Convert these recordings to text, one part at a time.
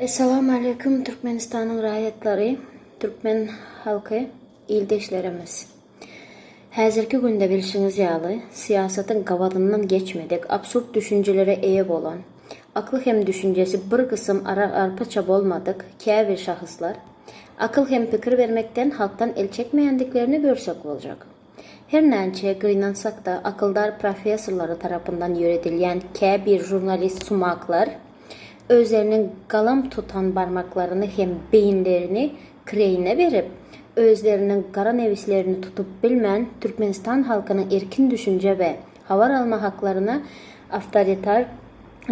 Essalamu Aleýkum Türkmenistanyň raýatlary, türkmen halky, ildeşlerimiz. Häzirki günde bilşiňiz ýaly, syýasatyň gabadyndan geçmedik, absurd düşünjelere eýe bolan, akly hem düşünjesi bir gysym arpaça bolmadyk käbir şahyslar, akyl hem pikir bermekden halkdan el çekmeýändiklerini görsek boljak. Her näçe gynansak-da, akyldar professorlary tarapyndan ýöredilýän käbir žurnalist sumaklar özleriniň galam tutan barmaklaryny hem beýinlerini kireýine berip, özleriniň gara nebislerini tutup bilmän, Türkmenistan halkynyň erkin düşünje we habar alma haklaryna awtoritar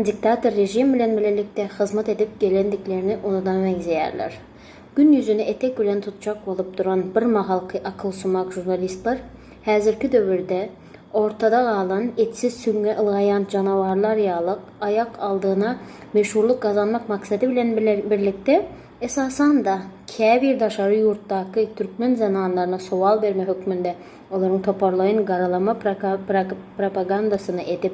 diktator režim bilen bilelikde hyzmat edip gelendiklerini unudan meňzeýärler. Gün ýüzüni etek bilen tutjak bolup duran birmahalky akylsumak žurnalistler häzirki döwürde ortada galan etsiz süňňe ylgaýan janawarlar ýalyk aýak aldygyna meşhurlyk gazanmak maksady bilen birlikde esasan-da käbir daşary ýurtdaky türkmen zenanlaryna sowal berme hökmünde olaryň toparlaýyn garalama propagandasyny edip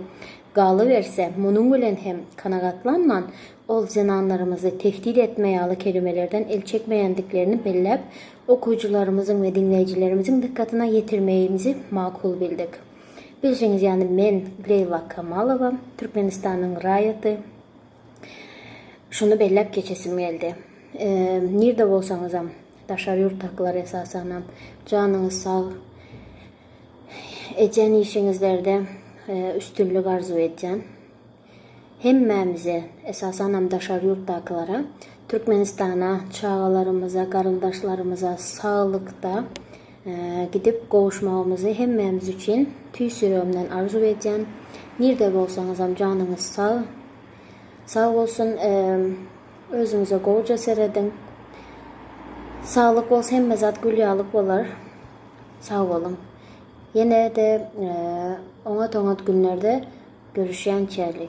galyberse munuň bilen hem kanagatlanman Ol zenanlarymyzy tehdit etme ýaly kelimelerden el çekmeýändiklerini belläp, okyjylarymyzyň we diňleýjilerimiziň dykgatyna ýetirmegimizi makul bildik. Bilşiňiz ýaly men, Leýla Kamalowa, Türkmenistanyň raýaty. Şuny belläp geçesim geldi. Nirde bolsaňyzam, daşary ýurtdakylar esasanam, janyňyz sag, edýän işiňizlerde üstünlik arzuw edýän. Hemmämize, esasanam daşary ýurtdakylara, Türkmenistana, çagalarymyza, garyndaşlarymyza saglykda gidip gowuşmagymyzy hemmämiz üçin tüýs ýüregimden arzuw edýän. Nirde bolsaňyzam janyňyz sag, sag bolsun, özüňize gowuja serediň. Saglyk bolsa hemme zat gül ýalyk bolar. Sag boluň. Ýene-de oňat-oňat günlerde Görüşýänçäli.